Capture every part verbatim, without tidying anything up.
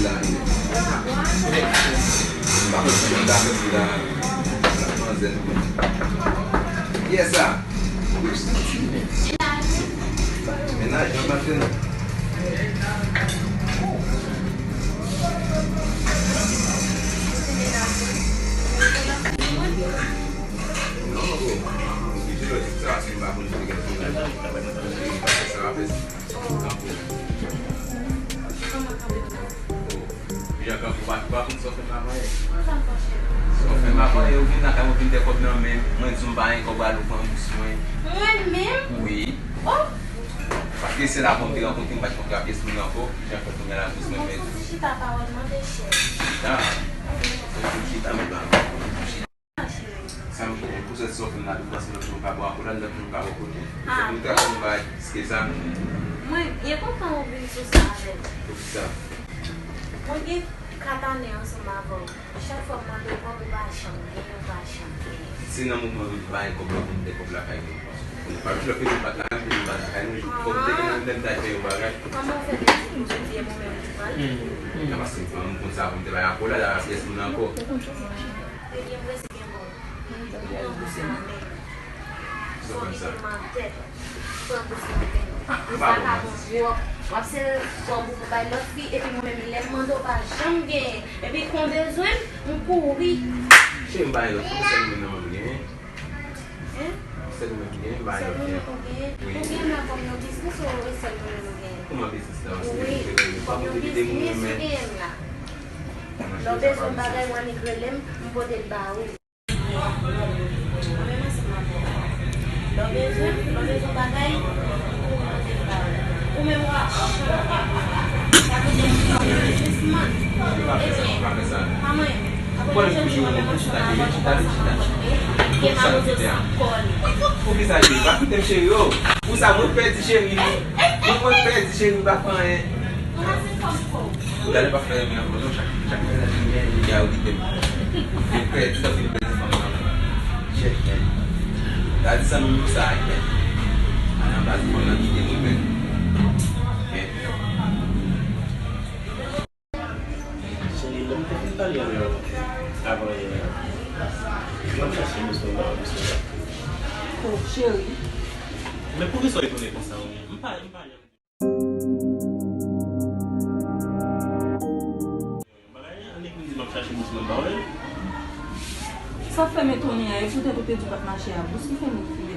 La, li. M pa konn si mwen ta fè la. La manzè. Yes, sir. Mennaj, mwen pa fè non. Non, bro. Oblije lè tout sa, si m pa konn ki gen pou mennaj. Sa va fè. Kanpe. Jan kanpe, ou pa, ou pa konn sa w fè m avan yè. Sa w fè m avan yè, ou vin lakay mwen, vin de kòb nan men m, mwen di w m pa gen kòb, al ou pran bous mwen. Mwen menm? Wi. Oh! Paske se la pou m te rankontre, m pa t kontre ak pyès moun ankò, jan fè kounye a la bous mwen pèdi. Mwen sou chita pawòl mande chè. Chita. Mwen sou chita, men pa chita. Sa m gen, pou sèt sa w fè m la, tou panse lòt moun pa bò akola, lòt moun pa bò kote. Fòk nou travay yon bagay plis ke sa. Mwen byen kontan ou vin sou sa avè m. Poukisa? Mwen gen kat ane ansanm avè w. Chak fwa m mande w kòb, ou pa janm gen, ou pa janm gen. Se nan moman m pa gen kòb la, pou m te kòb lakay mwen. Bon, pa jis lè ke nou pa t la, nou pa t lakay mwen, kòb te gen nan lè m ta fè yon bagay. Kòman w fè te di pou jodi e mwen menm ki pral? Nan paske m konn sa, pou m te bay akola, la pyès moun ankò. Ebyen, m prese gen bon. Mwen pran bous nan men. Fò w mete m an tèt. Pran bous nan men. Ou pa ka bon twòp. W ap sere kòb ou pou bay lòt fi, epi mwen menm, lè m mande w pa janm genyen. Epi kon bezwen m, m kouri. Cheri, m pa gen lòt fi, se mwen nan mwen genyen. Hein? Se mwen ki genyen, m pa gen lòt fi. Ou genyen? Wi. Ou genyen la kòm yon biznis ou e sèl mwen menm ou genyen? Kòman biznis la? Wi, kòm yon biznis ou genyen m la. Lè w bezwen bagay, w annik rele m, m pote l ba ou. Mwen menm ansanm avè w. Lè w bezwen, lè w bezwen bagay, ou kouri pote l ba ou. Ou menm w ap chanje. Sa vle di, biznisman. Ebyen, pa manyen. Apre plizyè jou mwen menm ansanm avè w, nou pase nan kote, ke mawozo sa ap kole. Poukisa, cheri? Pa kite m, cheri, o. Pou sa, mwen pèdi, cheri. Mwen, mwen pèdi, cheri, m pa fè anyen. Ou pase kòm fò. Ou gade pa fè men ankò non, chak, chak mennaj li gen, li gen a oblije m. Li pèdi, sa fini pèdi fanm nan. Chèf, men. Gade sa nou nou sa a, men. Ala baz fanm nan kite mwen, men. Men. Cheri, lè m te fin pale avè w avan yè a, m ap chache bous mwen ba w, bous mwen ba w. Oh, cheri. Men poukisa w etone konsa, ou menm? M pa, m pa janm Bagay, annik m di m ap chache bous mwen ba w. Sa fè m etone a, e poutèt ou te di w pa t mache a bous ki fè m etone.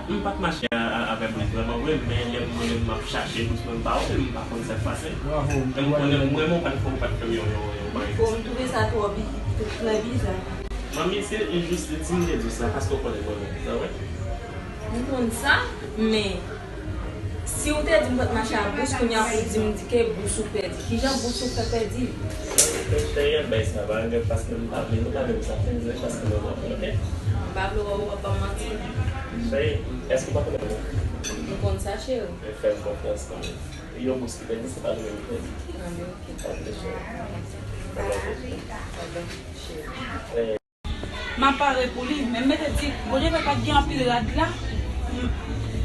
M pa t mache a, a, avè bous vrèman vre, men lè m konnen m ap chache bous mwen ba w, m pa konn sa k pase. Bravo. Lè m konnen m wè men w pa t fè, w pa t fè m yon, yon, yon bagay konsa. Bon, m twouve sa twò bi-, trè biza. Manmi, se jis, si m te di w sa, paske w konnen m renmen w, sa vre? M konn sa, men si w te di m pa t mache a bous, kounye a pou w di m di ke bous ou pèdi. Kijan bous ou fè pèdi? Cheri, al bay sa, pa gen, paske m pa vle, nou pa vle pou sa fè mizè, paske nou renmen, oke? M pa vle wè w ap ban m manti. Cheri, èske w pa konnen mwen? M konn sa, cheri. Men fè m konfyans kanmenm. Yon bous ki pèdi, se pa nou menm ki pèdi. Anben, oke. Oke, cheri. Anben, cheri. M ap pare pou li, men m mete ti, Bondye fè pa t gen anpil rad la, m,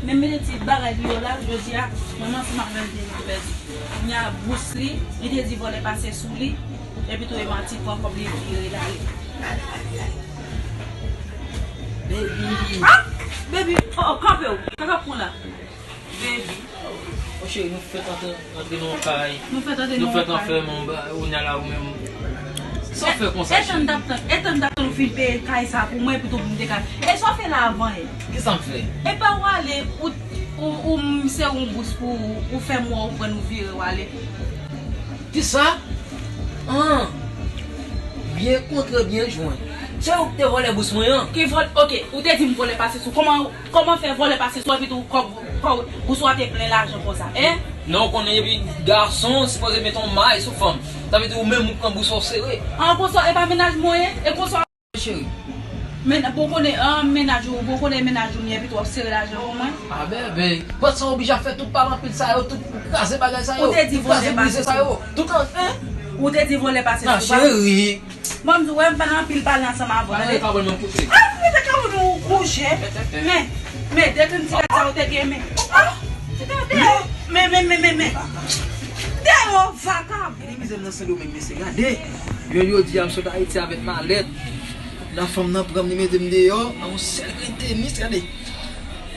men m mete ti bagay deyò la, jodi a, mwen menm ansanm avè l te vin pèdi. Kounye a, bous li, li te di vòlè pase sou li, epi tou e manti pran kòb li vire l ale. Baby. Ah! Baby, oh, oh, kanpe w, kaka pran la. Baby. Oh, cheri, nou fèk antre, antre nan yon kay. Nou fèk antre nan yon kay. Nou fèk anfèmen yon ba-, ou nya la ou menm. Sa w fè konsa, cheri? E tann t ap tann, e tann t ap tann ou fin peye kay sa pou mwen, epi tou pou m te ka. E sa w fè la avan yè? Kisa m fè? E pa w ale, ou, ou, ou, m sere yon bous pou ou, ou fè m wè w pran nou vire w ale. Kisa? An! Byen kontre, byen jwenn. Se ou ki te vòlè bous mwen an? Ki vòl-, oke, ou te di m vòlè pase sou. Kòman, kòman fè vòlè pase sou epi tou kòb, kòb, bous ou a te plen lajan konsa, en? Non, ou konnen epi gason sipoze mete yon may sou fanm. Sa vle di ou menm ou pran bous ou sere. An, konsa, e pa mennaj mwen ye? E konsa. Cheri. Men, bon konnen, an, mennaj ou, bon konnen mennaj ou m ye, epi tou w ap sere lajan pou mwen. A, bebe, pòt sa oblije ap fè tout pale anpil sa yo, tout kraze bagay sa yo, tout kraze brize sa yo, tout an, en? Ou te di vòlè pase sou, pa? Cheri. Bon, m di w, wè, m pa nan anpil pale ansanm avè w, tande? Pale pa bon, mwen koute. Ah, mete kawon nou kouche. Men, men, depi m ti gad sa, ou te gen men. Ah, men, men, men, men, men. Oh, vakabon! Gade mizè m nan Sendomeng, mesye, gade. Jodi a, m sot Ayiti avèk malèt. La fanm nan pran m, li mete m deyò, nan yon sèl grenn tenis, gade.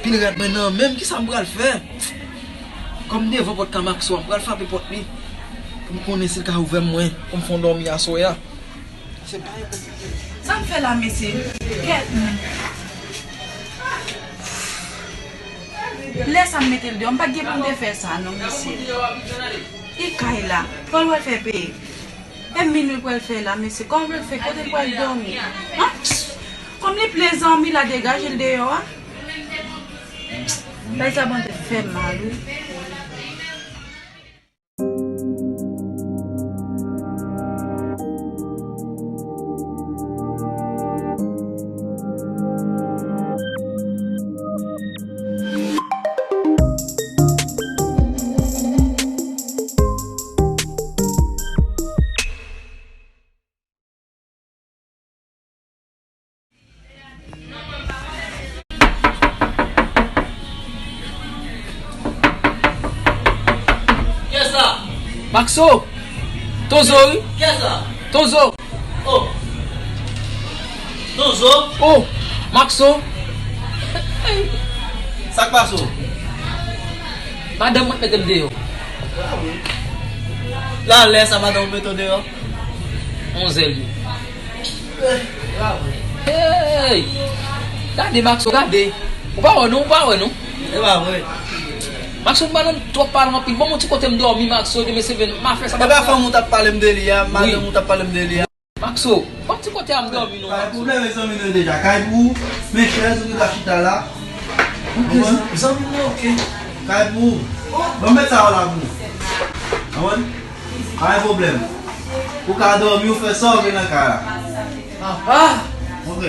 Pil rad mwen nan men m, kisa m pral fè? Kòm devan pòt ka Maxo a, m pral frape pòt li. Pou m konnen si l ka ouvè m mwen, pou m fè yon dòmi aswè a. Se pa yon konplike. Sa m fè la, mesye? Kèt, men. Lè sa m mete l deyò, m pa t gen pou m te fè sa, non, mesye. E kay la, kòman l pral fè peye? E minwi l pral fè la, mesye, kòman l pral fè? Kote l pral dòmi? An? Kòm li plen zanmi la, degaje l deyò a. Bay sa bon tèt fè mal, wi. Kiyès la? Maxo! Tozo, wi! Kiyès la? Tozo! Oh! Tozo! Oh! Maxo! Sa k pase w? Madanm mwen mete m deyò. La lè sa madanm ou mete w deyò? Manzèl yo. Hey! Gade, Maxo, gade. Ou pa wè non, ou pa wè non. E pa vre. Maxo, m pa nan twòp pale anpil. Ban m yon ti kote m dòmi, Maxo, demen se ven, m a fè sa. E pa fanm ou t ap pale m de li a, madanm ou t ap pale m de li a. Maxo, ban m ti kote a m dòmi non, Maxo. Pa gen pwoblèm, e zanmi nou deja. Kay pou ou, men chèz ou ki ka chita la. Ok, zanmi mwen, ok. Kay pou ou. Ban m met sa yo la pou ou. Konprann? Pa gen pwoblèm. Ou ka dòmi, ou fè sa w vle nan kay la. Ah, ah! Ok.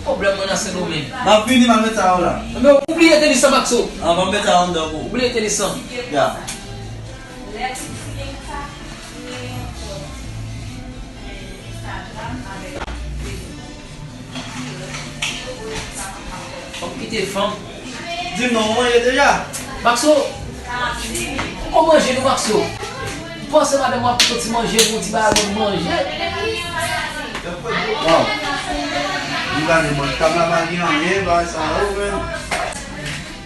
Pwoblèm mwen nan Sendomeng. M ap vini, m al met sa yo la. Men ou bliye tenis lan, Maxo. Ah, ban m met sa yo anndan pou ou. Ou bliye tenis lan. Ya. Fò m kite fanm. Di m non, ou manje deja? Maxo, ou manje nou, Maxo? M panse madanm w ap soti manje nou, ti bagay mwen manje. Waw. M gade mwen, tab la pa gen anyen, bagay sa yo, men.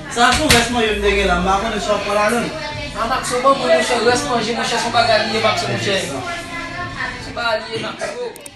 Sa sou rès manje m te gen la, m pa konnen si w ap pran ladan l. A, Maxo, ban mwen, monchè, rès manje, monchè, se yon bagay li ye, Maxo, monchè. Se yon bagay li ye, Maxo.